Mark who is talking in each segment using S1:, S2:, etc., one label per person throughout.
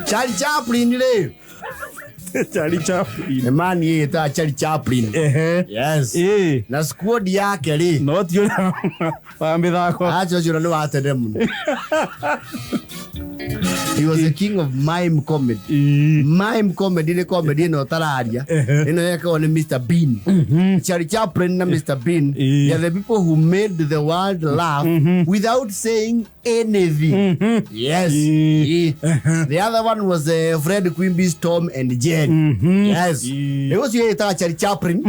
S1: Charlie Chaplin rĩ.
S2: Charlie Chaplin.
S1: Nĩ mani ĩtaga Charlie Chaplin.
S2: Ehe.
S1: Yes.
S2: Ĩĩ.
S1: Na squad yake rĩ.
S2: No ti ũrĩa wa mĩthako.
S1: Acha ũcio nĩ wa tene mũno. He was the king of mime comedy.
S2: Ĩĩ.
S1: Mime comedy nĩ comedy ĩno ũtararia.
S2: Ehe.
S1: Ĩno yekagwo nĩ Mr Bean. Charlie Chaplin na Mr Bean.
S2: Ĩĩ.
S1: They are the people who made the world laugh without saying anything. Yes.
S2: Ĩĩ.
S1: Ĩĩ. The other one was Fred Quimby's Tom and Jerry. Yes.
S2: Ĩĩ.
S1: Nĩ ũcio ĩtaga Charlie Chaplin.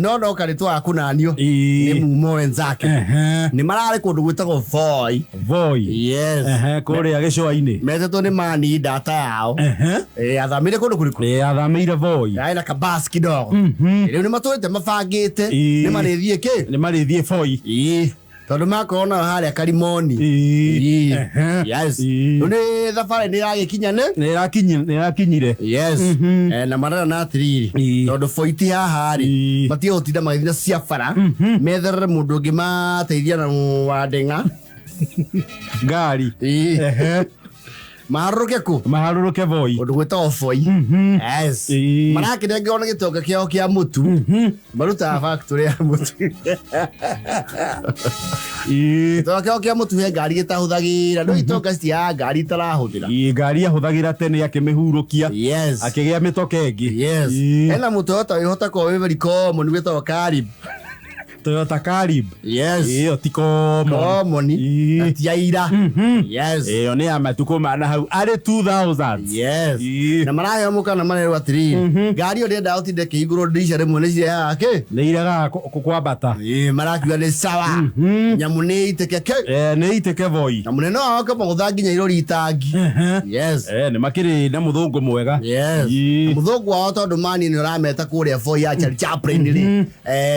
S1: No ndoka nĩ twaga kũnanio
S2: Ĩĩ.
S1: nĩ mumo wenzake.
S2: Ehe.
S1: Nĩ mararĩ kũndũ gwĩtagwo Voi.
S2: Voi.
S1: Yes.
S2: Ehe, kũrĩa gĩcũa-inĩ.
S1: Metetwo nĩ mani data yao.
S2: Ehe.
S1: Athamĩire kũndũ kũrĩkũ?
S2: Ĩĩ, athamĩire Voi.
S1: Yarĩ na kabasi kidogo. Rĩu nĩ matũrĩte mabangĩte
S2: Ĩĩ.
S1: nĩ marĩthiĩ kĩ?
S2: Nĩ marĩthiĩ Voi.
S1: Ĩĩ. Tondũ makorwo nao harĩa Karimoni.
S2: Ĩĩ.
S1: Ĩĩ.
S2: Ehe.
S1: Yes.
S2: Ĩĩ.
S1: Rĩu nĩ thabarĩ nĩ ĩragĩkinya nĩ?
S2: Nĩ ĩrakinyire.
S1: Yes. Na marera na atĩrĩrĩ
S2: Ĩĩ.
S1: tondũ boiti haha rĩ
S2: Ĩĩ.
S1: matige gũtinda magĩthiĩ na cia bara metherere mũndũ ũngĩ mateithia na wa ndeng'a.
S2: Ngari.
S1: Ĩĩ.
S2: Ehe.
S1: Maharũrũke kũ?
S2: Maharũrũke Voi.
S1: Ũndũ gwĩtagwo Voi. Yes.
S2: Ĩĩ.
S1: Marakĩnengerwo nĩ gĩtonga kĩao kĩa mũtu. Marutaga factory ya mũtu.
S2: Ĩĩ.
S1: Gĩtonga kĩao kĩa mũtu he ngari gĩtahũthagĩra. No itonga citiaga ngari itarahũthĩra.
S2: Ĩĩ, ngari ahũthagĩra tene akĩmĩhurũkia.
S1: Yes.
S2: Akĩgĩa mĩtoka ĩngĩ.
S1: Yes.
S2: Ĩĩ.
S1: Hena mũtoyota wĩhota korwo wĩ very common wĩtagwo Karib.
S2: Toyota Carib.
S1: Yes.
S2: Ĩyo ti common.
S1: Common.
S2: Ĩĩ.
S1: Na ti ya ira. Yes.
S2: Ĩyo nĩ ya matukũ ma na hau arĩ 2000.
S1: Yes.
S2: Ĩĩ.
S1: Na maraheo mũkana marerwo atĩrĩrĩ ngari ĩyo ndĩendaga ũtinde ĩkĩhingũrwo ndirica rĩmwe nĩ cirehaga kĩ?
S2: Nĩ iregaga kwambata.
S1: Ĩĩ, marakiuga nĩ sawa. Nyamũ nĩ itĩke kĩ?
S2: Nĩ itĩke Voi.
S1: Na mũnene wao akamagũtha nginya irori itangi. Yes.
S2: Nĩ makĩrĩ na mũthũngũ mwega.
S1: Yes.
S2: Ĩĩ.
S1: Mũthũngũ wao tondũ mani nĩ ũrameta kũrĩa Voi ya Charlie Chaplin rĩ.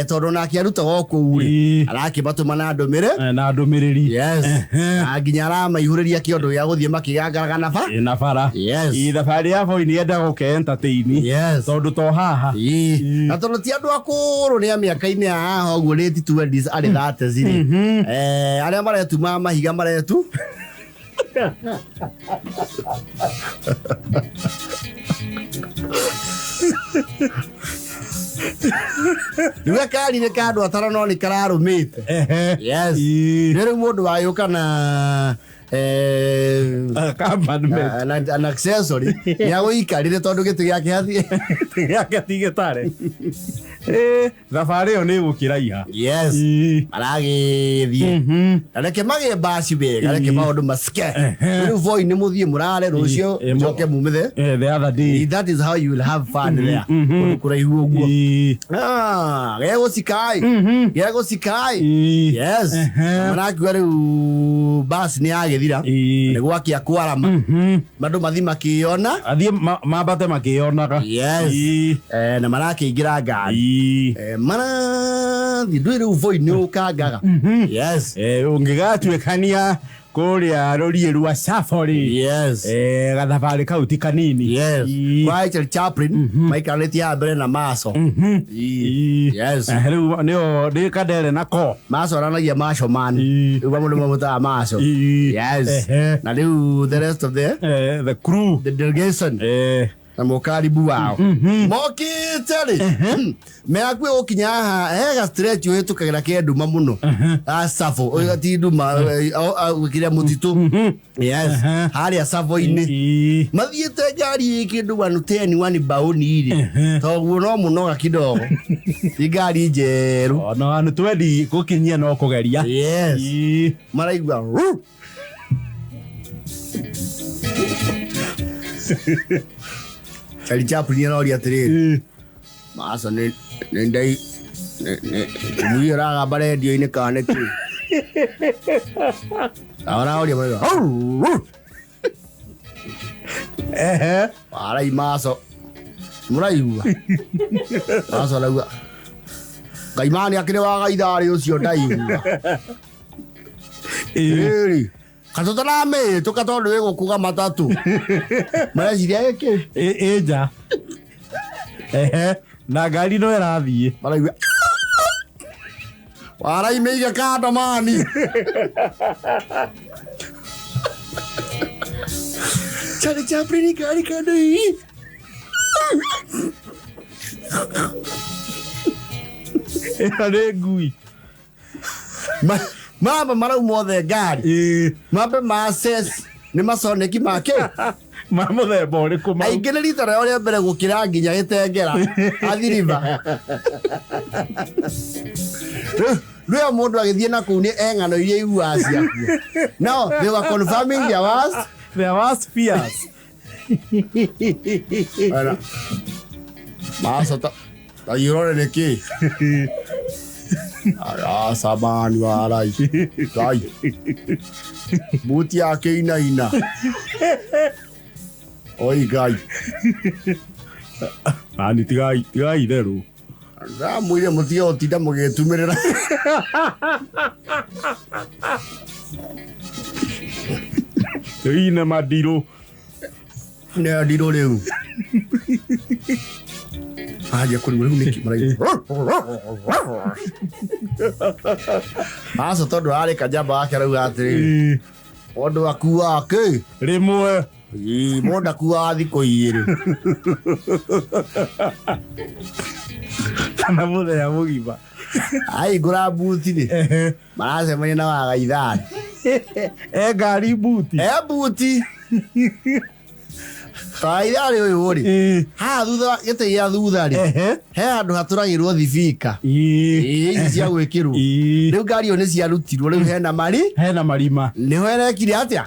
S1: Tondũ nake arutaga o kũu rĩ.
S2: Ĩĩ.
S1: Arakĩmatũma na ndũmĩrĩ.
S2: Na ndũmĩrĩri.
S1: Yes. Na nginya aramaihũrĩria kĩondo gĩa gũthiĩ makĩgangaraga na ba.
S2: Ĩĩ, na bara.
S1: Yes.
S2: Ĩĩ, thabarĩ ya Voi nĩ yendaga gũke entertain.
S1: Yes.
S2: Tondũ to haha.
S1: Ĩĩ. Na tondũ ti andũ akũrũ nĩ a mĩaka-inĩ ya haha ũguo late 20s arĩ 30s rĩ. Arĩa maretuma mahiga maretu. Rĩu gakari nĩ ka andũ atano no nĩ kararũmĩte.
S2: Ehe.
S1: Yes.
S2: Ĩĩ.
S1: Nĩ rĩu mũndũ wagĩũka na
S2: Accompaniment.
S1: an accessory nĩ agũikarire tondũ gĩtĩ gĩake hathi.
S2: Gĩake ti gĩtare. Ĩĩ, thabarĩ ĩyo nĩ ĩgũkĩraiha.
S1: Yes.
S2: Ĩĩ.
S1: Maragĩthiĩ. Na reke magĩe mbaci wega, reke maũndũ macike. Rĩu Voi nĩ mũthiĩ mũrare rũciũ
S2: Ĩĩ,
S1: mũcoke mumĩthe.
S2: The other day.
S1: That is how you will have fun there. Kũndũ kũraihu ũguo.
S2: Ĩĩ.
S1: Ah, gegũcikai. Gegũcikai.
S2: Ĩĩ.
S1: Yes. Marakiuga rĩu basi nĩ yagĩthira.
S2: Ĩĩ.
S1: Nĩ gwakia kwarama. Andũ mathi makĩona.
S2: Athiĩ mambate makĩyonaga.
S1: Yes.
S2: Ĩĩ.
S1: Na marakĩingĩra ngari.
S2: Ĩĩ.
S1: Marathiĩ ndũĩ rĩu Voi nĩ ũkangaga. Yes.
S2: Ũngĩgatuĩkania kũrĩa rũriĩ rwa Safari.
S1: Yes.
S2: Gathabarĩ kau ti kanini.
S1: Yes.
S2: Ĩĩ.
S1: Kwa Charlie Chaplin maikarĩtie haha mbere na Maso.
S2: Ĩĩ.
S1: Yes.
S2: Rĩu nĩo nĩ Kandere na ko.
S1: Maso aranagia Maso man.
S2: Ĩĩ.
S1: Rĩu mamwe nĩ mamũtaga Maso.
S2: Ĩĩ.
S1: Yes.
S2: Ehe.
S1: Na rĩu the rest of the
S2: The crew.
S1: the delegation na mũkaribu wao mokĩte rĩ me hakuhĩ gũkinya haha he ga stretch ũhĩtũkagĩra ke nduma mũno a Savo ti nduma kĩrĩa mũtitũ. Yes. Harĩa Savo-inĩ.
S2: Ĩĩ.
S1: Mathiĩte ngari ĩ kĩndũ 110 one baũni rĩ toguo no mũnoga kidogo ti ngari njerũ.
S2: Ona wanũ twendi gũkinyia no kũgeria.
S1: Yes.
S2: Ĩĩ.
S1: Maraigua ru. Charlie Chaplin aroria atĩrĩrĩ
S2: Ĩĩ.
S1: Maco nĩ nĩ ndai mũiyo ũragamba rendio-inĩ kana nĩ kĩ araoria maraigua "Rru."
S2: Ehe.
S1: Warai Maco mũraigua Maco arauga Ngai mani akĩrĩ wa gaitharĩ ũcio ndaigua.
S2: Ĩĩ.
S1: Ĩrĩ katũtaramĩtũka tondũ wĩ gũkũga matatũ mareciria ĩkĩ
S2: Ĩ nja. Ehe. Na ngari no ĩrathiĩ.
S1: Maraigua warai mĩige kando mani. Charlie Chaplin ngari kando hii.
S2: Ĩno nĩ ngui.
S1: Mamba marauma othe ngari.
S2: Ĩĩ.
S1: Mambe ma access nĩ maconeki make.
S2: Ma mũthemba ũrĩkũ mau?
S1: Aingĩ nĩ rita rĩao rĩa mbere gũkĩra nginya gĩtengera athiriba. Rĩo mũndũ agĩthiĩ na kũu nĩ eng'ano iria iguaga ciakuo. Now they were confirming their worst.
S2: There was fears.
S1: Ara. Masa ta ta irore nĩ kĩ? Aca mani warai. Ngai. Buti yake inaina. Oi Ngai.
S2: Mani tigai tigai itherũ.
S1: Ndamwĩre mũtige gũtinda mũgĩtumĩrĩra.
S2: Ine madirũ.
S1: Nĩ ndirũ rĩu. Anjia kũrigwo rĩu nĩkĩ maraigua. Aca tondũ arĩ kajamba wake arauga atĩrĩrĩ.
S2: Ĩĩ.
S1: Mũndũ akuaga kĩ?
S2: Rĩmwe.
S1: Ĩĩ, mũndũ akuaga thikũ igĩrĩ.
S2: Kana mũthenya mũgima.
S1: Ahingũra mbuti rĩ, maracemania na wagaithari.
S2: E ngari mbuti.
S1: E mbuti. Wagaithari ũyũ rĩ,
S2: Ĩĩ.
S1: haha thutha gĩtĩ gĩa thutha rĩ,
S2: Ehe.
S1: he handũ hatũragĩrwo thibika.
S2: Ĩĩ.
S1: Ĩĩ, ici cia gwĩkĩrwo.
S2: Ĩĩ.
S1: Rĩu ngari ĩyo nĩ ciarutirwo, rĩu hena mari,
S2: Hena marima.
S1: nĩho ĩrekire atĩa?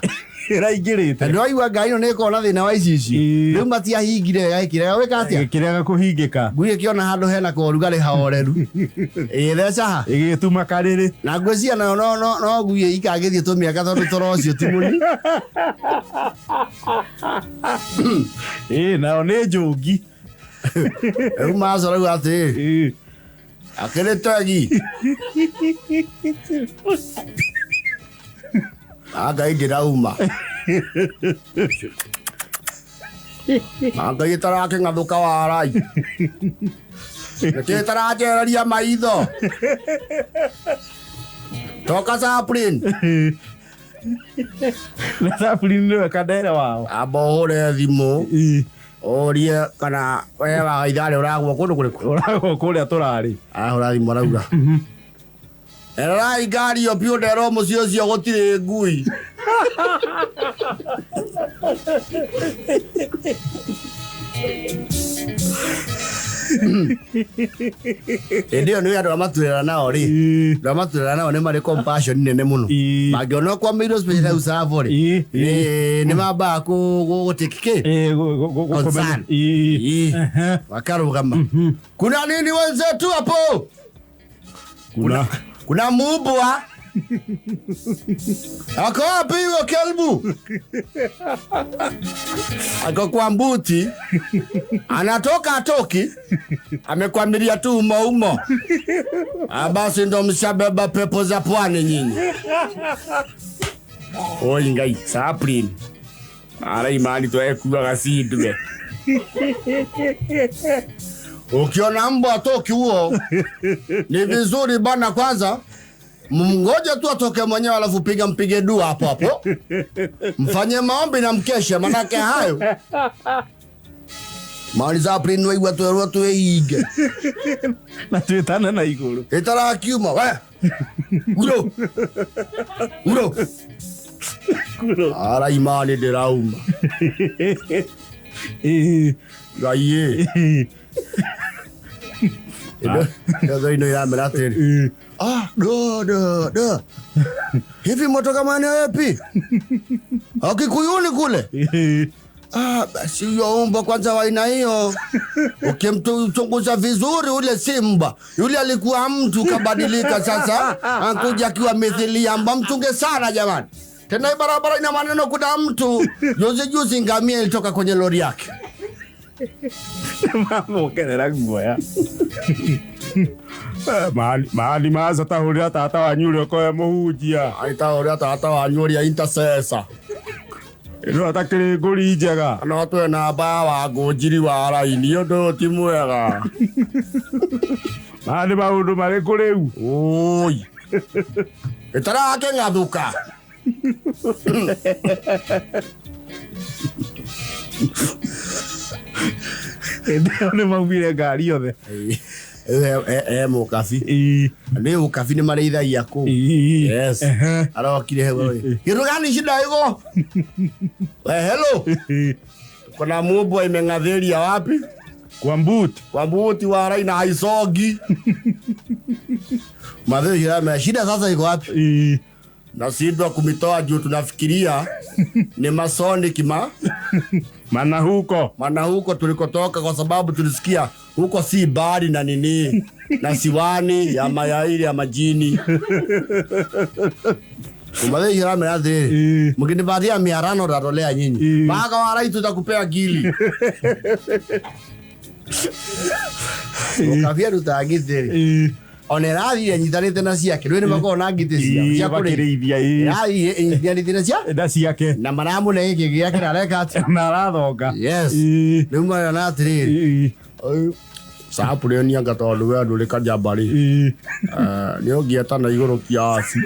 S2: Ĩraingĩrĩte.
S1: Na nĩwaigua ngari ĩno nĩ ĩkoragwo na thĩna wa icicio.
S2: Ĩĩ.
S1: Rĩu matiahingire wega ĩkĩrega gwĩka atĩa?
S2: Ĩkĩrega kũhingĩka.
S1: Ngui ĩkĩona handũ hena korugarĩ hahoreru. Ĩtheca ha.
S2: Ĩgĩtuma karĩrĩ.
S1: Na ngwĩciria nayo no no no ngui ikagĩthiĩ tũmĩaka tondũ toro ũcio ti mũni.
S2: Ĩĩ nayo nĩ njũngi.
S1: Rĩu maco rauga atĩrĩrĩ,
S2: Ĩĩ.
S1: akĩrĩ tegi. Ngai ndĩrauma. Ngai ĩtarakĩng'athũka warai. Nĩkĩ ĩtaranjereria maitho? Toka Chaplin.
S2: Na Chaplin nĩwe kandere wao.
S1: Amba ũhũre thimũ
S2: Ĩĩ.
S1: ũrie kana we wagaitharĩ ũragwo kũndũ kũrĩkũ.
S2: Ũragwo kũrĩa tũrarĩ.
S1: Ahũra thimũ arauga. Erorai ngari ĩyo biũ nderwo mũciĩ ũcio gũtirĩ ngui. Hĩndĩ ĩyo nĩ andũ a maturera nao rĩ.
S2: Ĩĩ.
S1: Andũ a maturera nao nĩ marĩ compassion nene mũno.
S2: Ĩĩ.
S1: Mangĩona ũkwamĩirwo special hau Tsavo rĩ.
S2: Ĩĩ.
S1: Nĩ mambaga gũtake kĩ?
S2: Ĩĩ,
S1: Concern.
S2: Ĩĩ.
S1: Ĩĩ.
S2: Ehe.
S1: Wakarũgama. Kuna nini wenzetu hapo?
S2: Kuna.
S1: Kuna mubwa. Ako wapi huyo kelbu? Ako kwa mbuti. Anatoka atoki. Amekwamilia tu umo umo. Ah, basi ndo mshabeba pepo za pwani nyinyi. Oi Ngai, Chaplin. Ara imani twekuaga cindwe. Ukiona mbwa atoki huo ni vizuri bana, kwanza mngoje tu atoke mwenyewe, alafu piga mpige dua hapo hapo, mfanye maombi na mkeshe, manake hayo mali za Chaplin waigua twerwo twĩinge
S2: Na twĩtane na igũrũ.
S1: ĩtarakiuma we uro uro
S2: Kuro.
S1: ara imani ndĩrauma
S2: Ĩĩ.
S1: Ngai ĩ
S2: Ĩĩ.
S1: ĩndo ino iramera atĩrĩrĩ.
S2: Ĩĩ.
S1: Ah, do do do. Hivi moto kama ni wapi? Akikuyuni kule.
S2: Ĩĩ.
S1: Ah, basi huyo mbwa kwanza wa aina hiyo. Ukimchunguza vizuri ule simba, yule alikuwa mtu kabadilika sasa, ankuja akiwa mithili ya mbwa. Mchunge sana jamani. Tena hii barabara ina maneno, kuna mtu juzi juzi ngamia ilitoka kwenye lori yake.
S2: Mamuokerera guoya. Mani maca tahũrĩra tata wanyu ũrĩa ũkoragwo e mũhunjia.
S1: Aita ũrĩa tata wanyu ũrĩa intercessor.
S2: Ĩno atakĩrĩ ngũri njega.
S1: No twĩ na wa ngũnjiri wa raini ũndũ ũyũ ti mwega.
S2: Maya nĩ maũndũ marĩkũ rĩu?
S1: Oi. Ĩtarakĩng'athũka.
S2: Hĩndĩ ĩyo nĩ maumire ngari yothe.
S1: E mũkabi.
S2: Ĩĩ.
S1: Nĩ ũkabi nĩ marĩithagia kũu.
S2: Ĩĩ.
S1: Yes.
S2: Ehe.
S1: Arokire hau kitu gani shida iko? Eh, hello. Kuna mubwa imeng'adhiria wapi?
S2: Kwa mbuti.
S1: Kwa mbuti wa rai na haisogi. Madhiri shida sasa iko wapi?
S2: Ĩĩ.
S1: Nashindwa kumitoa juu tunafikiria ni masoni kima
S2: Mana huko.
S1: maana huko tulikotoka, kwa sababu tulisikia huko si bari na nini na siwani ya mayairi ya majini. Kumathĩra atĩrĩrĩ,
S2: Ĩĩ.
S1: mkinipatia 500 tatolea nyinyi
S2: Ĩĩ.
S1: mpaka warai tutakupea ngili. Ũkabia ruta ngitĩ rĩ,
S2: Ĩĩ.
S1: ona ĩrathiĩ ĩnyitanĩte na ciake rwĩ nĩ makoragwo na ngitĩ ciao
S2: Ĩĩ,
S1: cia kũrĩithia.
S2: bakĩrĩithia, ĩĩ.
S1: Ĩrathiĩ ĩnyitanĩte na cia
S2: Na ciake.
S1: na maramũne gĩkĩ gĩake na areka atĩa?
S2: Na arathonga.
S1: Yes.
S2: Ĩĩ.
S1: Rĩu marona atĩrĩrĩ,
S2: Ĩĩ.
S1: sapurenianga tondũ we ndũrĩ kajamba rĩ,
S2: Ĩĩ.
S1: nĩ ũngĩetana igũrũ kiasi.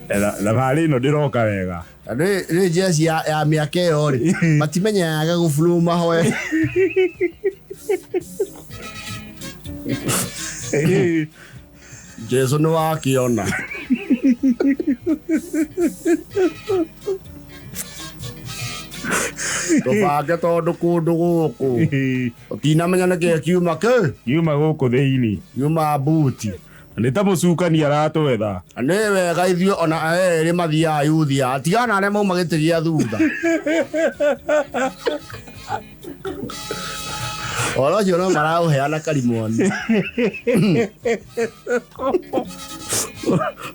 S2: Thabarĩ ĩno ndĩroka wega.
S1: Rĩ jeci ya mĩaka ĩyo rĩ, matimenyaga gũburu mahoe.
S2: Ĩĩ.
S1: Jesu nĩ wakĩona. Tũbange tondũ kũndũ gũkũ
S2: Ĩĩ.
S1: ũtinamenya nĩkĩĩ kiuma kĩ
S2: Yuma gũkũ thĩinĩ.
S1: kiuma mbuti.
S2: Nĩ ta mũcukani aratwetha.
S1: Nĩ wega ithuĩ ona erĩ mathiaga yuthia tigana arĩa mauma gĩtĩ gĩa thutha. Ũhoro ũcio no maraũheana karimoni.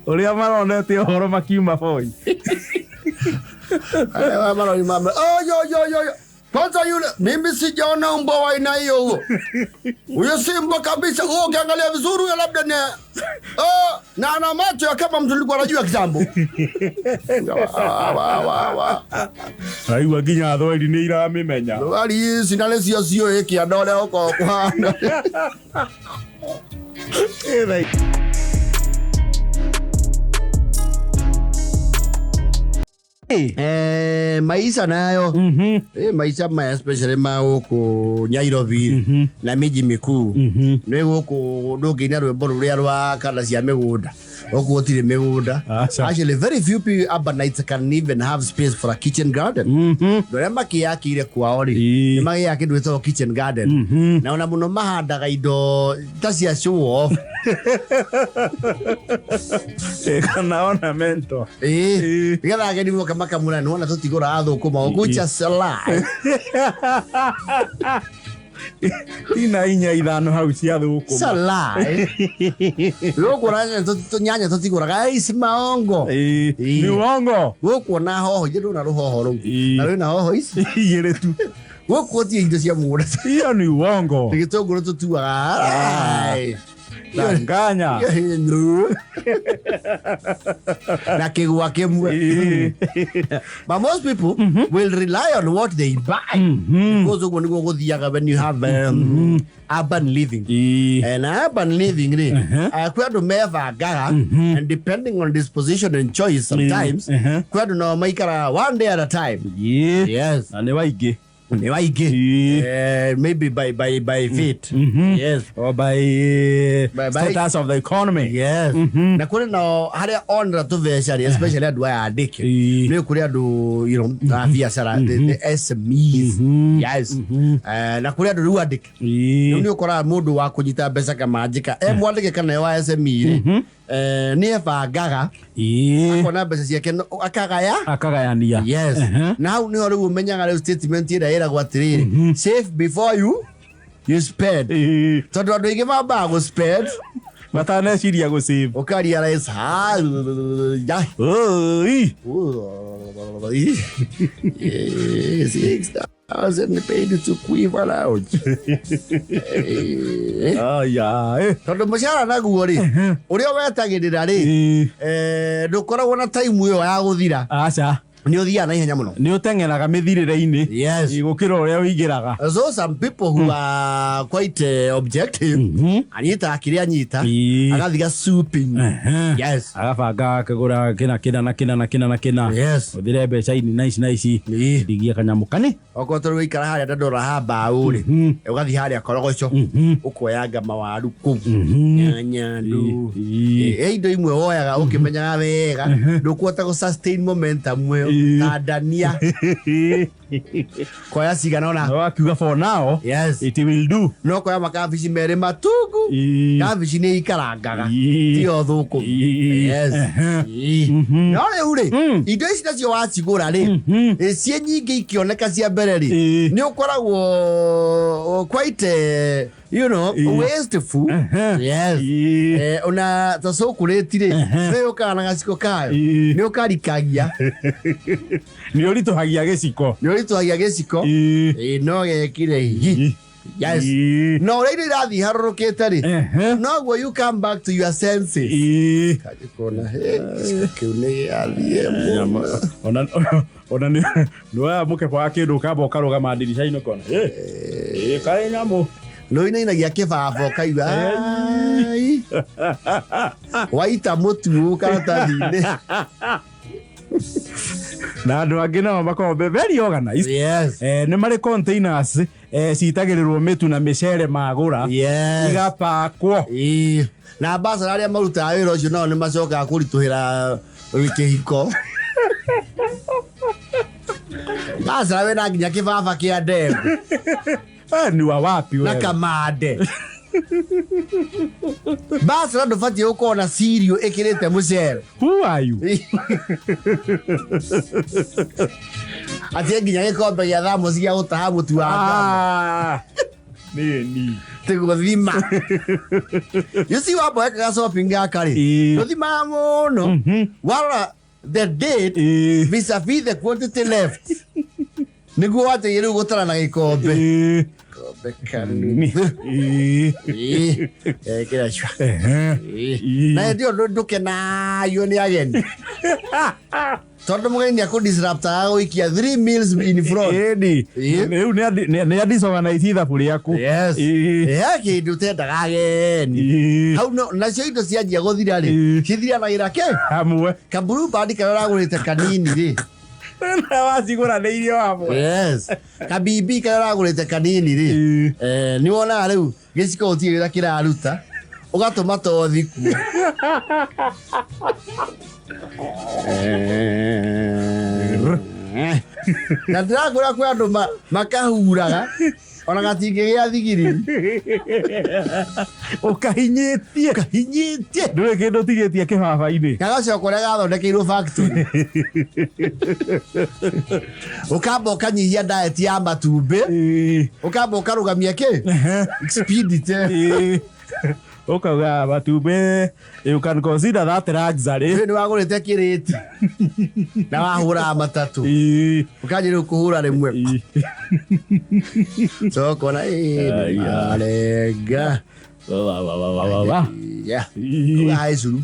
S2: Ũrĩa maronete ũhoro makiuma boi.
S1: Arĩa marori mame, "Oh, yo, yo, yo, yo. Kwanza yule mimi sijaona mbwa wa aina hiyo huo. Huyo si mbwa kabisa. Huo ukiangalia vizuri huyo labda ni oh, na ana macho ya kama mtu alikuwa anajua kitambo." Wa, wa, wa, wa.
S2: Raigua nginya thweri nĩ iramĩmenya.
S1: Rwari ici na nĩcio ciũĩ kĩanda ũrĩa ũkoragwo kũhana. Maisha nayo, maisha maya especially ma gũkũ Nairobi na miji mikuu, nĩ gũkũ ndũngĩina rwĩmbo rũrĩa rwa kana cia mĩgũnda. Gũkũ gũtirĩ mĩgũnda.
S2: Aca.
S1: Actually, very few people urbanites can even have space for a kitchen garden. Andũ arĩa makĩyakĩire kwao rĩ,
S2: Ĩĩ.
S1: nĩ magĩaga kĩndũ gĩtagwo kitchen garden, na ona mũno mahandaga indo ta cia show off.
S2: Kana ornamental.
S1: Ĩĩ.
S2: Ĩĩ.
S1: Nĩgetha ageni moka makamũra nĩwona tũtigũraga thũkũma gũkũ, just a lie.
S2: Ina inya ithano hau cia thũkũma.
S1: It's a lie. Gũkũ nyanya tũtigũraga ici maongo.
S2: Ĩĩ.
S1: Ĩĩ.
S2: Nĩ wongo.
S1: Gũkũ ona hoho ithe ndũna rũhoho rũu
S2: Ĩĩ.
S1: na rwĩna hoho ici.
S2: Igĩrĩ tu.
S1: Gũkũ gũtirĩ indo cia mũgũnda.
S2: Iyo ni uongo.
S1: Gĩtũngũrũ tũtuaga. Ai.
S2: Danganya.
S1: Na kĩgwa kĩmwe.
S2: Ĩĩ.
S1: But most people will rely on what they buy, because ũguo nĩguo gũthiaga when you have urban living.
S2: Ĩĩ.
S1: And urban living rĩ, kwĩ andũ mebangaga, and depending on disposition and choice sometimes, kwĩ andũ nao maikaraga one day at a time.
S2: Ĩĩ.
S1: Yes.
S2: Na nĩ waingĩ.
S1: Nĩ waingĩ.
S2: Ĩĩ.
S1: Maybe by fate. Yes.
S2: Or by status of the economy.
S1: Yes. Na kũrĩ nao harĩa onera tũbeca rĩ, especially andũ aya andĩke,
S2: Ĩĩ.
S1: nĩ kũrĩ andũ a biacara, the SMEs. Yes. Na kũrĩ andũ rĩu andĩke.
S2: Ĩĩ.
S1: Rĩu nĩ ũkoraga mũndũ wa kũnyita mbeca kamanjĩka e mwandĩke kana e wa SME rĩ, nĩ ebangaga,
S2: Ĩĩ.
S1: akona mbeca ciake akagaya.
S2: Akagayania.
S1: Yes. Na hau nĩho rĩu ũmenyaga rĩu statement ĩrĩa ĩragwo atĩrĩrĩ, "Save before you spend,"
S2: Ĩĩ.
S1: tondũ andũ aingĩ mambaga gũ spend
S2: Mataneciria gũ save.
S1: ũka realize, "Ah, yeah."
S2: Oi.
S1: 6,000 paid to Quiver Lounge.
S2: Aya. Eh.
S1: Tondũ mũcara naguo rĩ, ũrĩa wetagĩrĩra rĩ,
S2: Ĩĩ.
S1: ndũkoragwo na time ĩyo ya gũthira.
S2: Aca.
S1: Nĩ ũthiaga na ihenya mũno.
S2: Nĩ ũteng'eraga mĩthirĩre-inĩ.
S1: Yes.
S2: Gũkĩra ũrĩa ũingĩraga.
S1: So some people who are quite objective, anyitaga kĩrĩa anyita, agathiga souping. Yes.
S2: Agabanga akagũra kĩna kĩna na kĩna na kĩna na kĩna.
S1: Yes.
S2: Ũthire mbeca ini na ici na ici. Ndigie kanyamũ kani.
S1: Okorwo tondũ waikara harĩa ndandora ha mbaũ rĩ, ũgathiĩ harĩa korogoco, ũkoyanga mawaru kũu, nyanya, ndũ. He indo imwe woyaga ũkĩmenyaga wega ndũkũhota gũ sustain momentum ĩyo, ta ndania koya cigana ũna.
S2: Wakiuga for now.
S1: Yes.
S2: It will do.
S1: No koya makabici merĩ matungu. Kabici nĩ ikarangaga, tiyo thũkũma. Yes. No rĩu rĩ, indo ici nacio wacigũra rĩ, ciĩ nyingĩ ikĩoneka cia mbere rĩ, nĩ ũkoragwo quite wasteful. Yes. Ona ta cũkũrĩti rĩ, nĩ ũkaga na gaciko kayo, nĩ ũkarikagia.
S2: Nĩ ũritũhagia gĩciko.
S1: Nĩ ũritũhagia gĩciko. No gekire hi. Yes. No ũrĩa indo irathiĩ harũrũkĩte rĩ, noguo you come back to your senses. Kona gĩciko kĩu nĩ gĩathiĩ mũno.
S2: Ona nĩ woya mũkebe wa kĩndũ ũkamba ũkarũgama ndirica-inĩ ũkona kaĩ nyamũ.
S1: Nĩ ũinainagia kĩbaba ũkaigua ai waita mũtu karatathi-inĩ.
S2: Na andũ angĩ nao makoragwo be very organized.
S1: Yes.
S2: Nĩ marĩ containers citagĩrĩrwo mĩtu na mĩcere magũra.
S1: Yes.
S2: Igapakwo.
S1: Ĩĩ. Na ambassador arĩa marutaga wĩra ũcio nao nĩ macokaga kũritũhĩra kĩhiko. Ambassador wĩna nginya kĩbaba kĩa ndengũ.
S2: Ni wa wapi
S1: na
S2: wewe?
S1: Kamande. Ambassador ndũbatiĩ gũkorwo na cereal ĩkĩrĩte mũcere.
S2: Who are you?
S1: Atie nginya gĩkombe gĩa thermos gĩa gũtaha mũtu wa ngano.
S2: Ah, nĩ ni.
S1: Tiguthima. You see, wamba wekaga shopping gaka rĩ, ndũthimaga mũno. Warora the date vis-a-vis the quantity left, nĩguo wanjagia rĩu gũtara na gĩkombe. Gĩkombe kanuthu. Ĩĩ. Ĩkĩra cua. Ĩĩ. Na hĩndĩ ĩyo ndũkenaio nĩ ageni tondũ mũgeni nĩ akũdisruptaga gũikia three meals in front.
S2: Ĩni.
S1: Ĩĩ.
S2: Rĩu nĩ adisorganize ithabu rĩaku.
S1: Yes. He kĩndũ ũtendaga ageni hau no nacio indo cianjia gũthira rĩ, cithiranagĩra kĩ
S2: Hamwe.
S1: Kaburu bandi karĩa ũragũrĩte kanini rĩ.
S2: Na wacigũranĩirio hamwe.
S1: Yes, kabibi karĩa ũragũrĩte kanini rĩ, nĩ wonaga rĩu gĩciko gũtirĩ wĩra kĩraruta, ũgatũma tothi kuo. Na ndĩrakwĩra kwĩ andũ makahuraga ona gatingĩgĩa thigiri.
S2: Ũkahinyĩtie.
S1: Kahinyĩtie.
S2: Ndũrĩ kĩndũ ũtigĩtie kĩbaba-inĩ.
S1: Gagacoka ũrĩa gathondekeirwo factory, ũkamba ũkanyihia diet ya matumbĩ, ũkamba ũkarũgamia kĩ expedite.
S2: Ũkauga matumbĩ you can consider that luxury.
S1: Nĩ wagũrĩte kĩrĩti na wahũraga matatũ, ũkanjĩ rĩu kũhũra rĩmwe, so ũkona
S2: Aya.
S1: arenga.
S2: Wa, wa, wa, wa, wa, wa.
S1: Ũgahae curu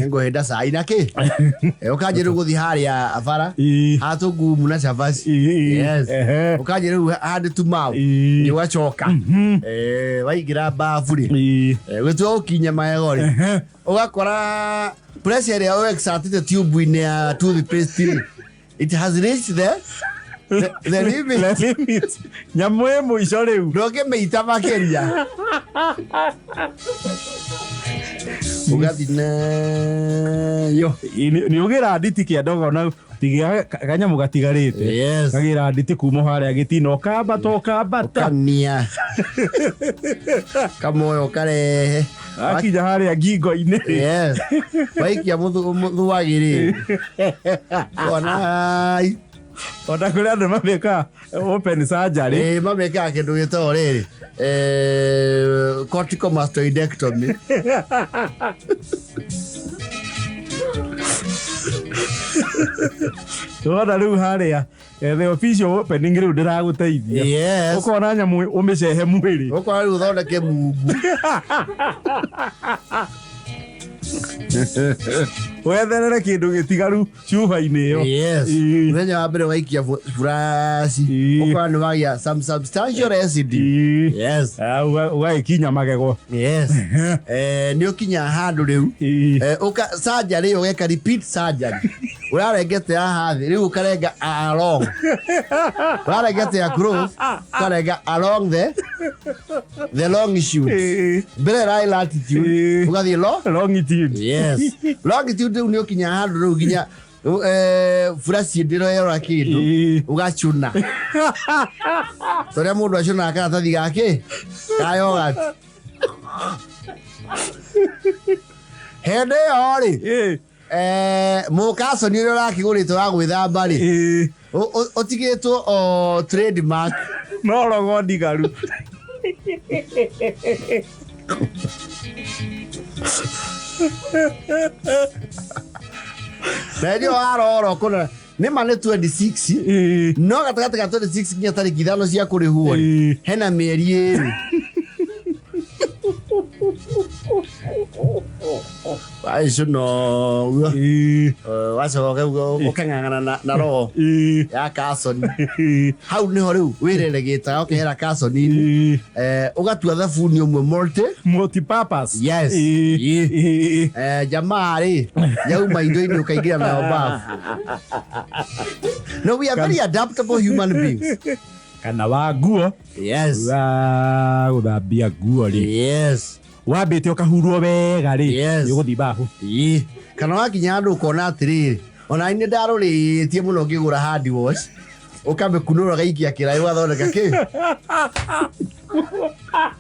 S1: ngũhĩnda cai na kĩ. Ũkanjĩ rĩu gũthiĩ harĩa bara hatũngumu na cabaci. Yes. Ũkanjĩ rĩu handũ tumau nĩ ũgacoka. Waingĩra babu rĩ, gũtua gũkinya magego rĩ, ũgakora pressure ĩrĩa ũexertĩte tube-inĩ ya toothpaste rĩ, it has reached the limit.
S2: The limit. Nyamũ ĩ mũico rĩu.
S1: Ndũngĩmĩita makĩria, ũgathi nayo.
S2: Nĩ ũgĩra nditi kĩanda ũkona tiga kanyamũ gatigarĩte.
S1: Yes.
S2: Kagĩra nditi kuma harĩa gĩtina ũkambata ũkambata.
S1: Ũkania kamoyo ũkarehe.
S2: Akinya harĩa ngingo-inĩ.
S1: Yes, waikia mũthuagĩ rĩ, ona ai.
S2: Ona kũrĩ andũ mamĩkaga open surgery.
S1: Ĩĩ, mamĩkaga kĩndũ gĩtagwo rĩrĩ, corticomastoidectomy.
S2: Wona rĩu harĩa the official opening rĩu ndĩragũteithia.
S1: Yes.
S2: Ũkona nyamũ ũmĩcehe mwĩrĩ.
S1: Ũkora rĩu ũthondeke mungu.
S2: Wetherere kĩndũ gĩtigaru cuba-inĩ ĩyo.
S1: Yes.
S2: Ĩĩ.
S1: Mũthenya wa mbere waikia furaci
S2: Ĩĩ.
S1: ũkora nĩ wagĩa some substantial residue.
S2: Ĩĩ.
S1: Yes.
S2: Ah, ũgagĩkinya magego.
S1: Yes. Nĩ ũkinya handũ rĩu.
S2: Ĩĩ.
S1: Ũka surgery ũgeka repeat surgery. Ũrarengete haha thĩ rĩu ũkarenga along. Ũrarengete across ũkarenga along the longitude.
S2: Ĩĩ.
S1: Mbere ĩrarĩ latitude
S2: Ĩĩ.
S1: ũgathiĩ lo
S2: Longitude.
S1: Yes. Longitude rĩu nĩ ũkinya handũ rĩu nginya furaci ndĩroyora kĩndũ
S2: Ĩĩ.
S1: ũgacũna torĩa mũndũ acũnaga karatathi gake ka yogurt. Hĩndĩ ĩyo rĩ,
S2: Ĩĩ.
S1: mũkaconi ũrĩa ũrakĩgũrĩte wa gwĩthamba rĩ,
S2: Ĩĩ.
S1: ũtigĩtwo o trademark.
S2: No rogo ndigaru.
S1: Na hĩndĩ ĩyo warora ũkona nĩ ma nĩ 26,
S2: Ĩĩ.
S1: no gatagatĩ ga 26 nginya tarĩki 5 cia kũrĩhwo rĩ,
S2: Ĩĩ.
S1: hena mĩeri 2. Wacũna ũguo.
S2: Ĩĩ.
S1: Wacoka ũkang'ang'ana na roho
S2: Ĩĩ.
S1: ya kasoni.
S2: Ĩĩ.
S1: Hau nĩho rĩu wĩreregĩtaga ũkehera kasoni-inĩ.
S2: Ĩĩ.
S1: Ũgatua thabuni ũmwe multi.
S2: Multi-purpose.
S1: Yes.
S2: Ĩĩ.
S1: Ĩĩ.
S2: Ĩĩ.
S1: Jamaa rĩ, yauma indo-inĩ ũkaingĩra nayo bafu. No, we are very adaptable human beings.
S2: Kana wa nguo.
S1: Yes.
S2: Wa gũthambia nguo rĩ.
S1: Yes.
S2: Wambĩte ũkahurwo wega rĩ.
S1: Yes.
S2: Nĩ ũgũthiĩ bafu.
S1: Ĩĩ. Kana wakinya handũ ũkona atĩrĩrĩ, ona nĩ ndarũrĩtie mũno ngĩgũra hand wash, ũkamĩkunũra ũgaikia kĩraĩ ũgathondeka kĩ?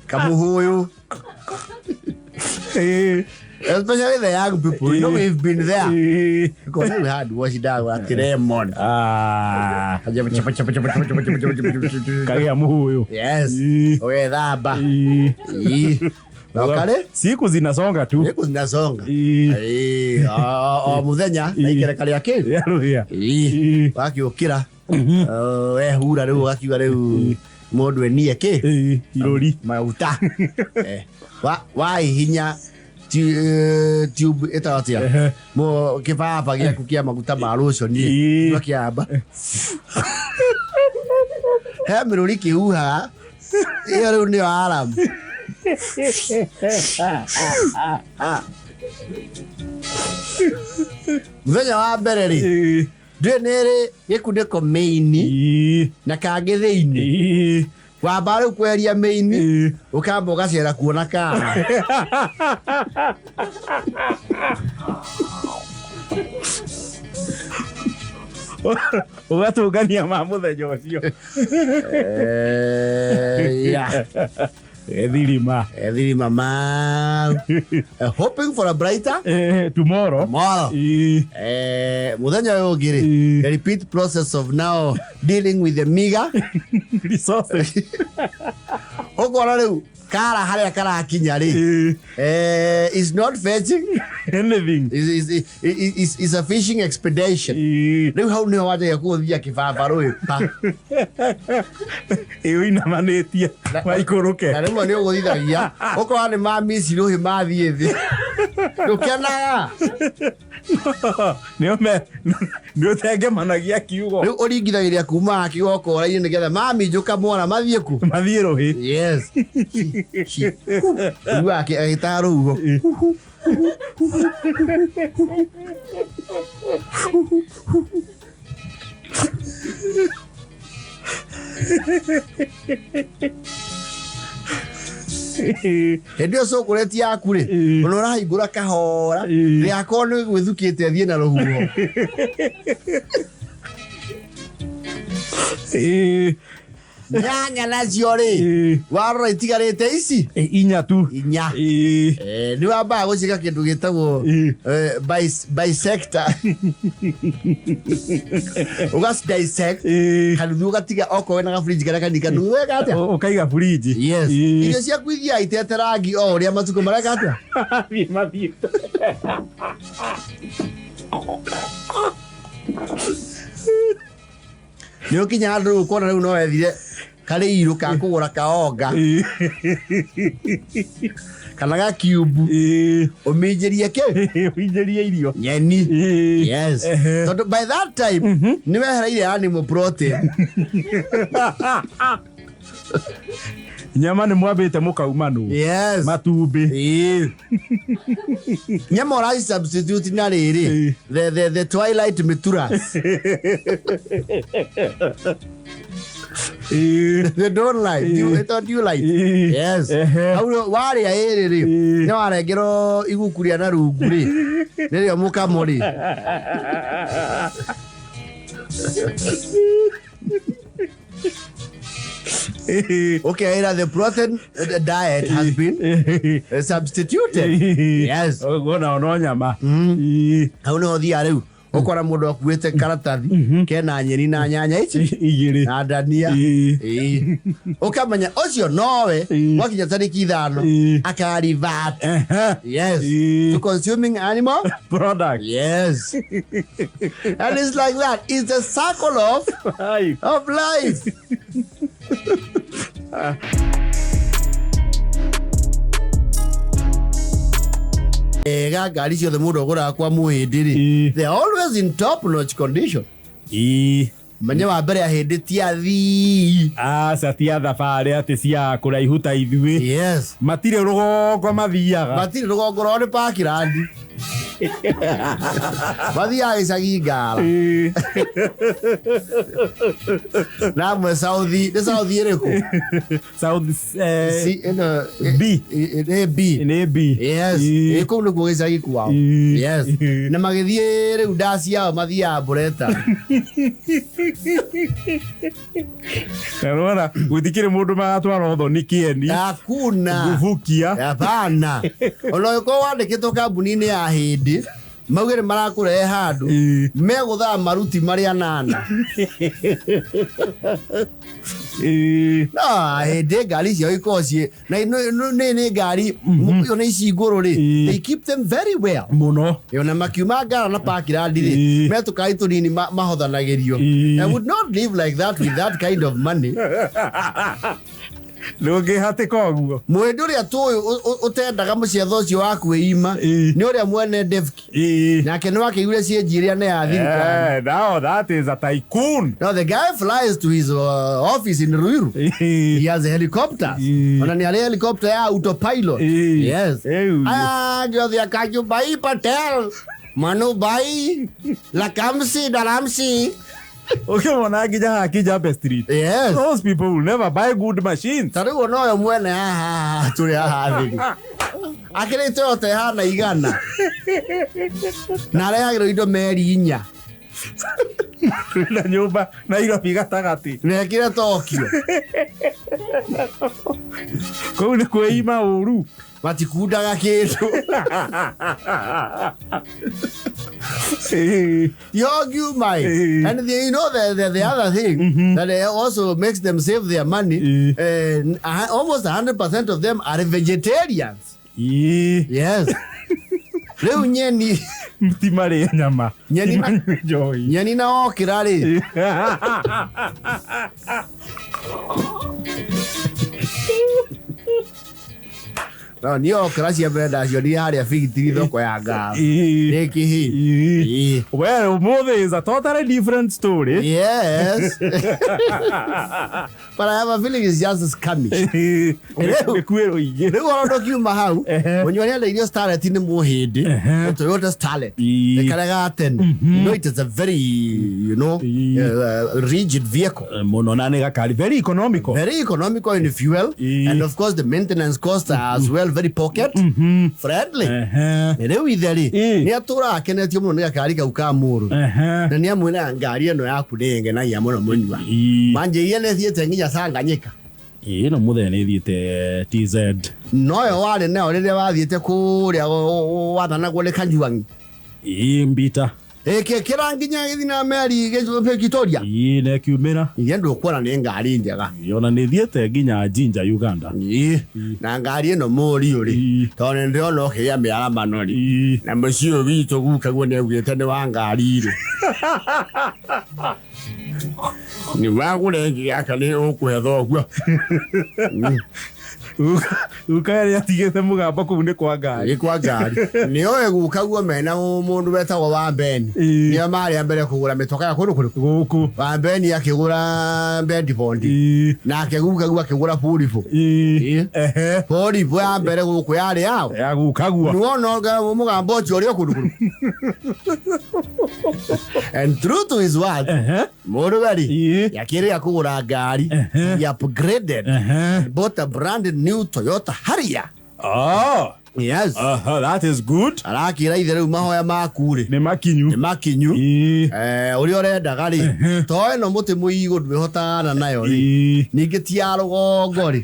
S1: Kamũhũyũ.
S2: Ĩĩ.
S1: Especially the young people, you know we've been there.
S2: Ĩĩ.
S1: Ũkona rĩu hand wash ndagũra ti lemon.
S2: Ah. Kagĩa mũhũyũ.
S1: Yes.
S2: Ĩĩ.
S1: Ũgethamba.
S2: Ĩĩ.
S1: Ĩĩ. Na ũkarĩ?
S2: Siku zinasonga tu.
S1: Siku zinasonga.
S2: Ĩĩ.
S1: Ĩĩ. O mũthenya na ikereka rĩa kĩ?
S2: Rĩa rũhĩa.
S1: Ĩĩ.
S2: Ĩĩ.
S1: Wakiũkĩra. Wehura rĩu ũgakiuga rĩu mũndũ enie kĩ?
S2: Ĩĩ. Irũri.
S1: Maguta. Waihinya tube ĩtagwo atĩa?
S2: Ehe.
S1: Kĩbaba gĩaku kĩa maguta ma lotion
S2: Ĩĩ.
S1: ũgakĩamba. He mĩrũri kĩhuhaga. Ĩyo rĩu nĩyo alarm. Mũthenya wa mbere rĩ,
S2: Ĩĩ.
S1: ndũĩ nĩ ĩrĩ gĩkunĩko mĩini
S2: Ĩĩ.
S1: na kangĩ thĩinĩ.
S2: Ĩĩ.
S1: Wamba rĩu kweheria mĩini,
S2: Ĩĩ.
S1: ũkamba ũgacera kuona kara.
S2: Ũgatũngania ma mũthenya ũcio.
S1: Yeah.
S2: Ethirima.
S1: Ethirima mau. Hoping for a brighter
S2: Tomorrow.
S1: tomorrow.
S2: Ĩĩ.
S1: Mũthenya ũyũ ũngĩ rĩ,
S2: Ĩĩ.
S1: the repeat process of now dealing with the meager.
S2: Resources.
S1: Ũkona rĩu kara harĩa karakinya rĩ,
S2: Ĩĩ.
S1: Is not fetching.
S2: Anything.
S1: Is a fishing expedition.
S2: Ĩĩ.
S1: Rĩu hau nĩho wanjagia kũthia kĩbaba rũĩ pa.
S2: Ĩĩ ũinamanĩtie maikũrũke.
S1: Na rĩmwe nĩ ũgũthithagia ũkora nĩ mamici rũhĩ mathiĩ thĩ. Ndũkenaga.
S2: Nĩ ũtengemanagia kiugo.
S1: Rĩu ũringithagĩria kuma kĩgokora-inĩ nĩgetha maminjũka mwana mathiĩ ku.
S2: Mathiĩ rũhĩ.
S1: Yes. Ũiguaga agĩtaga rũhuho. Hĩndĩ ĩyo cũkũreti yaku rĩ,
S2: Ĩĩ.
S1: ona ũrahingũra kahora,
S2: Ĩĩ.
S1: rĩakorwo nĩ gwĩthukĩte thiĩ na rũhuho.
S2: Ĩĩ.
S1: Nyanya nacio rĩ,
S2: Ĩĩ.
S1: warora itigarĩte ici
S2: Inya tu.
S1: inya.
S2: Ĩĩ.
S1: Nĩ wambaga gũciĩka kĩndũ gĩtagwo
S2: Ĩĩ.
S1: bisector. Ũgaci dissect
S2: Ĩĩ.
S1: kanuthu ũgatiga okorwo wĩna gabrinji karĩa kanini kanuthu weka atĩa?
S2: Ũkaiga burinji.
S1: Yes.
S2: Ĩĩ.
S1: Irio ciaku ithiaga itete rangi o ũrĩa matukũ mareka atĩa?
S2: Mathiĩ mathiĩte.
S1: Nĩ ũkinya handũ rĩu ũkona rĩu no wethire Karĩ irũ ka kũgũra kaonga kana gakiumbu ũminjĩrie kĩ
S2: Ũinjĩrie irio.
S1: Nyeni. Yes. Tondũ by that time nĩ wehereire animal protein.
S2: Nyama nĩ mwambĩte mũkaumanwo.
S1: Yes.
S2: Matumbĩ.
S1: Ĩĩ. Nyama ũraci substitute na rĩrĩ the twilight mituras. The don't light. Do you light? Yes. Hau warĩa ĩrĩ rĩ, nĩ warengerwo iguku rĩa na rungu rĩ, nĩrĩo mũkamo rĩ. Okay, the protein diet has been substituted. Yes.
S2: Ũguo no nyama.
S1: Hau nĩho thiaga rĩu ũkora mũndũ akuĩte karatathi kena nyeni na nyanya ici
S2: Igĩrĩ.
S1: Na ndania. Ĩĩ. Ũkamenya ũcio nowe gwakinya tarĩki 5 akarivert, yes, to consuming animal
S2: product.
S1: Yes, and it's like that. It's a circle of
S2: Ai.
S1: of life. Ega ngari ciothe mũndũ agũraga kwa mũhĩndĩ rĩ, they are always in top notch condition. Menye wa mbere ahĩndĩ ti athii.
S2: Aca, ti a thabarĩ atĩ cia kũraihu ta ithuĩ. Matirĩ rũgongo mathiaga.
S1: Matirĩ rũgongo rwao nĩ Parkland, mathiaga gĩcagi Ngara na amwe South. Nĩ South ĩrĩkũ?
S2: South
S1: C, ĩno,
S2: B.
S1: Nĩ B.
S2: Nĩ B.
S1: Yes. Ĩ kũu nĩkuo gĩcagi kwao. Yes. Na magĩthiĩ rĩu nda ciao mathiaga mbureta.
S2: Na nĩwona gũtikĩrĩ mũndũ magatwara ũthoni kĩeni.
S1: Hakuna.
S2: Ngubukia.
S1: Hapana, ona ũngĩkorwo wandĩkĩtwo kambuni-inĩ ya hĩndĩ mauge nĩ marakũrehe handũ megũthaa maruti marĩa nana. No hĩndĩ ngari ciao ikoragwo ciĩ na nĩ ngari ona ici ngũrũ rĩ, they keep them very well.
S2: Mũno.
S1: Ona makiuma Ngara na Parkland rĩ, metũkari tũnini mahothanagĩrio. I would not live like that with that kind of money.
S2: Ndũngĩhatĩka ũguo.
S1: Mũhĩndĩ ũrĩa tũĩ ũtendaga mũciatho ũcio wa kwĩima nĩ ũrĩa mwene Devki. Nake nĩ wakĩiguire cienji iria nĩ ya thirikari.
S2: Now that is a tycoon.
S1: Now the guy flies to his office in Ruiru. He has a helicopter. Ona nĩ arĩ helicopter ya autopilot. Yes.
S2: Ew.
S1: Aya angĩ othe Akajubhai Patel, Manu Bhai, Lakamsi Daramsi.
S2: Ũkĩmona nginya haha Kijabe Street. Those people will never buy good machines.
S1: Ta rĩu ona ũyũ mwene haha tũrĩ haha thĩ akĩrĩ Toyota ĩhana 100 na arehagĩrwo indo meri 4.
S2: Na nyũmba Nairobi gatagatĩ.
S1: Na ekire Tokyo.
S2: Kũu nĩ kwĩima ũru.
S1: Matikundaga kĩndũ. You argue my and you know the other thing that also makes them save their money, almost 100% of them are vegetarians. Yes, rĩu nyeni
S2: Ti marĩe nyama.
S1: Nyeni
S2: Ti manyue njohi.
S1: Nyeni na okĩra rĩ, no niĩ okĩra cia mbere ndacionire harĩa bigitiri thoko ya Ngara. Nĩ kĩhĩ.
S2: Well, ũmũthĩ is a totally different story.
S1: Yes, but I have a feeling it's just scammish.
S2: Nĩ kwĩrwo ingĩ.
S1: Rĩu ona ndũkiuma hau, mũnyua nĩendeirio Starlet nĩ mũhĩndĩ. Toyota Starlet nĩ karĩa ga tene. No, it is a very rigid vehicle.
S2: Mũno, na nĩ gakari very economical.
S1: Very economical in fuel. And of course the maintenance costs are as well very pocket friendly. Rĩu ithe rĩ, nĩ atũraga akenetio mũno nĩ gakari kau ka mũrũ na nĩ amwĩraga ngari ĩno yaku nĩ ĩngenagia mũno mũnyua. Manjĩire nĩ thiĩte nginya Tanganyika.
S2: Ĩno mũthenya nĩ ĩthiĩte TZ.
S1: Noyo warĩ nayo rĩrĩa wathiĩte kũrĩa wathanagwo nĩ Kanyuang'i.
S2: Mbita.
S1: Ĩkĩkĩra nginya gĩthiĩ na meri Victoria.
S2: Ii na ĩkiumĩra.
S1: Iria ndũkuona nĩ ngari njega.
S2: Ona nĩ thiĩte nginya Jinja Uganda.
S1: Ii, na ngari ĩno mũriũ rĩ,
S2: Ii.
S1: tondũ nĩ ndĩrona ũkĩgĩa mĩaramano rĩ,
S2: Ii.
S1: na mũciĩ ũyũ witũ guka guo nĩ augĩte nĩ wa ngari rĩ. Nĩ wagũra ĩngĩ gaka nĩ ũkũhe thoguo.
S2: Guka ĩrĩa atigĩte mũgambo kũu nĩ kwa ngari.
S1: Nĩ kwa ngari. Nĩ oĩ guka guo mena mũndũ wetagwo Wambeni.
S2: Ii.
S1: Nĩo marĩ a mbere kũgũra mĩtoka ya kũndũ kũrĩkũ.
S2: Gũkũ.
S1: Wambeni akĩgũra Bedford.
S2: Ii.
S1: Nake guka guo akĩgũra Volvo.
S2: Ii.
S1: Ii.
S2: Ehe.
S1: Volvo ya mbere gũkũ yarĩ yao.
S2: Ya guka guo.
S1: Nĩwona mũgambo ũcio ũrĩa kũndũ kũrĩkũ. And true to his word,
S2: Ehe.
S1: mũndũ weri
S2: Ii.
S1: yakĩrĩa kũgũra ngari,
S2: Ehe.
S1: he upgraded,
S2: Ehe.
S1: bought a brand new Toyota Harrier.
S2: Oh.
S1: Yes.
S2: Aha, that is good.
S1: Arakĩra ithe rĩu mahoya maku rĩ
S2: Nĩ makinyu.
S1: nĩ makinyu.
S2: Ii.
S1: Ũrĩa ũrendaga rĩ, to ĩno mũtĩ mũigũ ndwĩhotana nayo rĩ,
S2: Ii.
S1: ningĩ ti ya rũgongo rĩ.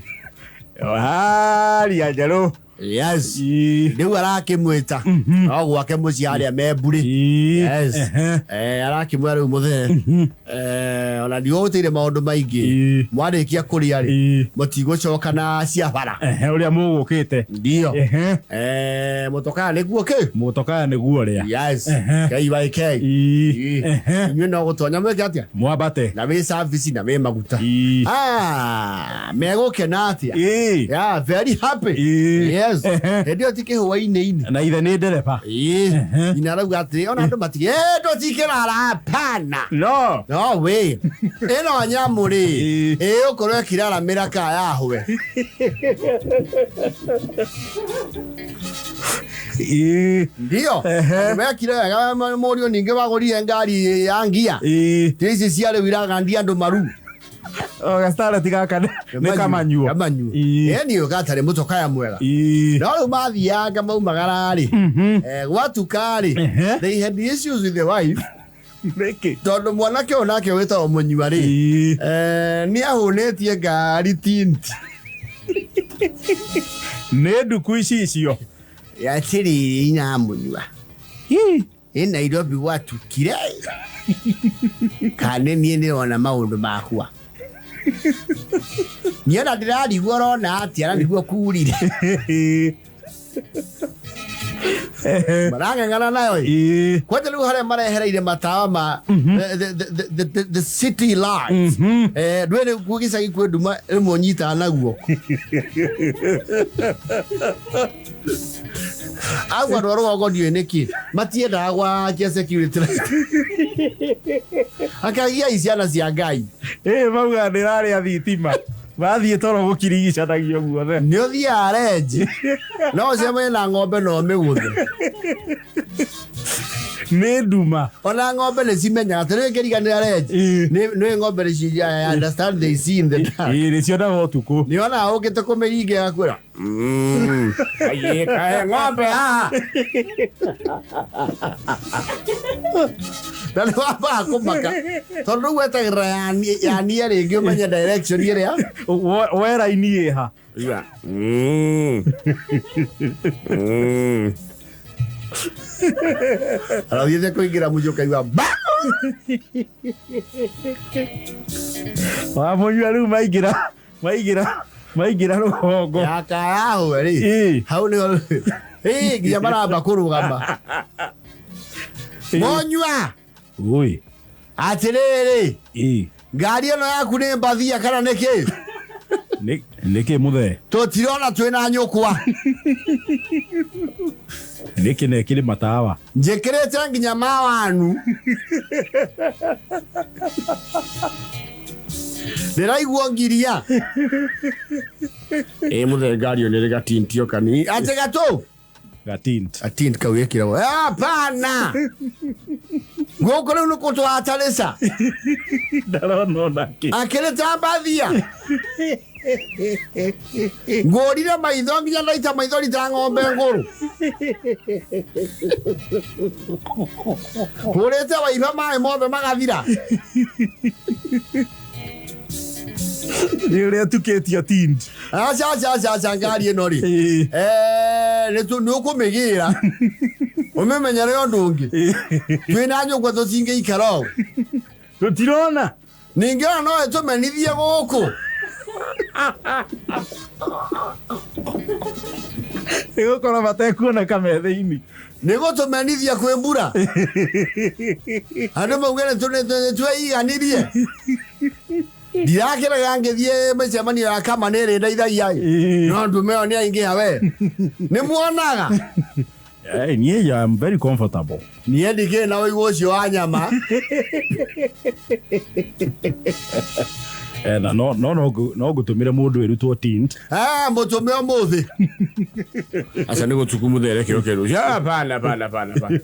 S2: Haria njerũ.
S1: Yes.
S2: Ii.
S1: Rĩu arakĩmwĩta no gwake mũciĩ harĩa Memburi.
S2: Ii.
S1: Yes.
S2: Ehe.
S1: Arakĩmwĩra rĩu mũthee, ona ndigũgũtĩire maũndũ maingĩ,
S2: Ii.
S1: mwarĩkia kũrĩa rĩ,
S2: Ii.
S1: mũtigũcoka na cia bara.
S2: Ehe, ũrĩa mũgũkĩte.
S1: Ndio.
S2: Ehe.
S1: Mũtokaa nĩguo kĩ?
S2: Mũtokaya nĩguo ũrĩa.
S1: Yes.
S2: Ehe.
S1: KYK.
S2: Ii.
S1: Ii.
S2: Ehe.
S1: Inyuĩ no gũtonya mwĩke atĩa?
S2: Mwambate.
S1: Na wĩ service na wĩ maguta.
S2: Ii.
S1: Ah, megũkena atĩa?
S2: Ii.
S1: Yeah, very happy.
S2: Ii.
S1: Yes.
S2: Ehe.
S1: Hĩndĩ ĩyo ti kĩhũa-inĩ-inĩ.
S2: Na ithe nĩ ndereba.
S1: Ii.
S2: Ehe.
S1: Nyina arauga atĩrĩ, ona andũ matige, tũtikĩrara hapana.
S2: No.
S1: No way. Ĩno nyamũ rĩ,
S2: Ii.
S1: ĩgũkorwo ĩkĩraramĩra ka yahwe.
S2: Ii.
S1: Ndio.
S2: Ehe.
S1: Andũ mekire wega mũriũ ningĩ wagũrire ngari ya ngia.
S2: Ii.
S1: Ti ici cia rĩu iragandia andũ maru.
S2: O gastareti gaka nĩ kamanyuo.
S1: Kamanyuo.
S2: Ii.
S1: Ĩni gatarĩ mũtokaya mwega.
S2: Ii.
S1: No rĩu mathianga maumagara rĩ, gwatuka rĩ,
S2: Ehe.
S1: they had issues with the wife
S2: Nĩkĩ?
S1: tondũ mwanake ũyũ nake wĩtagwo mũnyua rĩ,
S2: Ii.
S1: nĩ ahũnĩtie ngari tinti.
S2: Nĩ nduku ici icio.
S1: Atĩrĩrĩ inyamũnyua.
S2: Ii.
S1: Ĩ Nairobi gwatukire kana niĩ ndĩrona maũndũ makwa. Niĩ ona ndĩrarigwo ũrona atĩa na nĩguo kurire.
S2: Ehe.
S1: Marang'ang'ana nayo ĩ.
S2: Ii.
S1: Kwanja rĩu harĩa marehereire matawa ma the city lights. Ndũĩ rĩu kuo gĩcagi kwĩ nduma rĩmwe ũnyitaga na guoko. Au andũ a rũgongo ndiũĩ nĩkĩ matiendaga gwakia security light. Akagiai ciana cia Ngai.
S2: Ĩ mauga ndĩrarĩa thitima. Mathiĩ toro gũkirigicanagio guothe.
S1: Nĩ ũthiaga renji no ũcemanie na ng'ombe no ũmĩgũthe.
S2: Nĩ nduma.
S1: Ona ng'ombe nĩ cimenyaga ta rĩu ĩngĩriganĩra renji.
S2: Ii.
S1: Nĩ ng'ombe nĩ ci I understand they see in the dark.
S2: Ii nĩ cionaga ũtukũ.
S1: Nĩ onaga ũkĩte kũmĩringa ĩgakwĩra, "Kaĩ kaĩ ng'ombe haha." Na nĩ wambaga kũmaka tondũ rĩu wetagĩrĩra yanie rĩngĩ ũmenye direction ĩrĩa.
S2: Wera-inĩ ĩha.
S1: Igua, Arathiĩte kũingĩra mũciĩ ũkaigua ba.
S2: Wamũnyua rĩu maingĩra maingĩra maingĩra rũgongo.
S1: Yakayahwe rĩ.
S2: Ii.
S1: Hau nĩho ĩ nginya maramba kũrũgama. Mũnyua
S2: Ui.
S1: atĩrĩrĩ,
S2: Ii.
S1: ngari ĩno yaku nĩ mbathia kana nĩkĩ?
S2: Nĩ nĩkĩ mũthee?
S1: Tũtirona twĩna nyũkwa.
S2: Nĩkĩ na ĩkĩrĩ matawa?
S1: Njĩkĩrĩte nginya mawanu. Ndĩraigua ngiria. Ĩ mũthee ngari ĩyo nĩrĩ gatintio kanini. Atĩ gatũ?
S2: Gatint.
S1: Atint kau ĩkĩragwo. Hapana. Gũkũ rĩu nĩ kũtwatarĩca.
S2: Ndarona onakĩ.
S1: Akĩrĩ ta mbathia. Ngũrire maitho nginya ndaita maithori ta ng'ombe ngũrũ. Hũrĩte waiba maĩ mothe magathira.
S2: Nĩ ũrĩa ĩtukĩtio tint.
S1: Aca aca aca aca ngari ĩno rĩ.
S2: Ii.
S1: Nĩ ũkũmĩgĩra. Ũmĩmenyere ũndũ ũngĩ. Twĩna nyũngũ tũtingĩikara ũũ.
S2: Tũtirona.
S1: Ningĩ ona no ĩtũmenithie gũkũ.
S2: Nĩ gũkorwo matekuoneka me thĩinĩ.
S1: Nĩ gũtũmenithia kwĩ mbura. Andũ mauge nĩ tweiganirie. Ndirakĩrega ngĩthiĩ mĩcemanio ya kama nĩ ĩrĩ ndeithagia ĩ.
S2: Ĩĩ.
S1: No ndume ĩyo nĩ aingĩha we. Nĩ muonaga.
S2: Eh, niĩ I am very comfortable.
S1: Niĩ ndikĩrĩ na ũigũ ũcio wa nyama.
S2: Eh, na no no no ngũ- no ngũtũmĩre mũndũ ĩrutwo tint.
S1: Ah, mũtũme ũmũthĩ.
S3: Aca nĩ gũtuku mũthere kĩo kĩrũ. Hapana, hapana, hapana, hapana.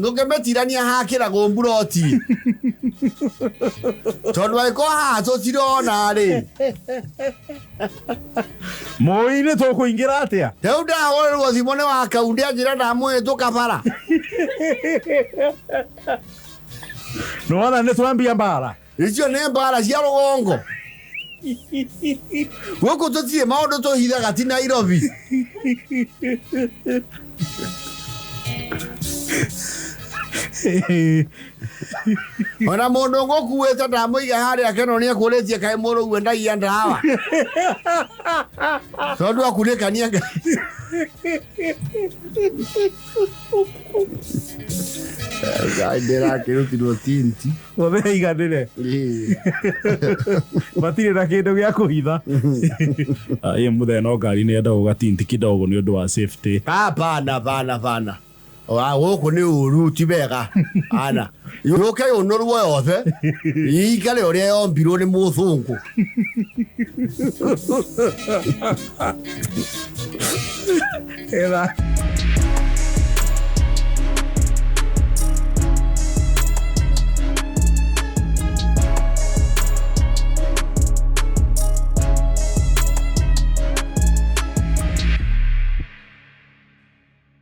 S1: Gũkĩmĩtirania hakĩragwo mburoti. Tondũ angĩkorwo haha tũtirona rĩ.
S2: Moi-inĩ tũkũingĩra atĩa?
S1: Rĩu ndahũrĩrwo thimũ nĩ wa kaundĩ anjĩra ndamũhĩtũka bara.
S2: Nĩwona nĩ twambia mbara.
S1: Icio nĩ mbara cia rũgongo. Gũkũ tũtirĩ maũndũ tũhithaga ti Nairobi. Ona mũndũ ngũkuĩte ndamũiga harĩa keno nĩ ekũrĩtie kaĩ mũrũgu endagia ndawa. Tondũ akunĩkania Ngai ndĩrakĩrutirwo tinti.
S2: Othe aiganĩre. Matirĩ na kĩndũ gĩa kũhitha. Ĩ mũthee no ngari nĩ yendaga ũgatinti kidogo nĩ ũndũ wa safety.
S1: Hapana, hapana, hapana. Wa gũkũ nĩ ũru ti wega. Ana. Yũke yũnũrwo yothe. Ikare ũrĩa yombirwo nĩ mũthũngũ.
S2: Ĩtha.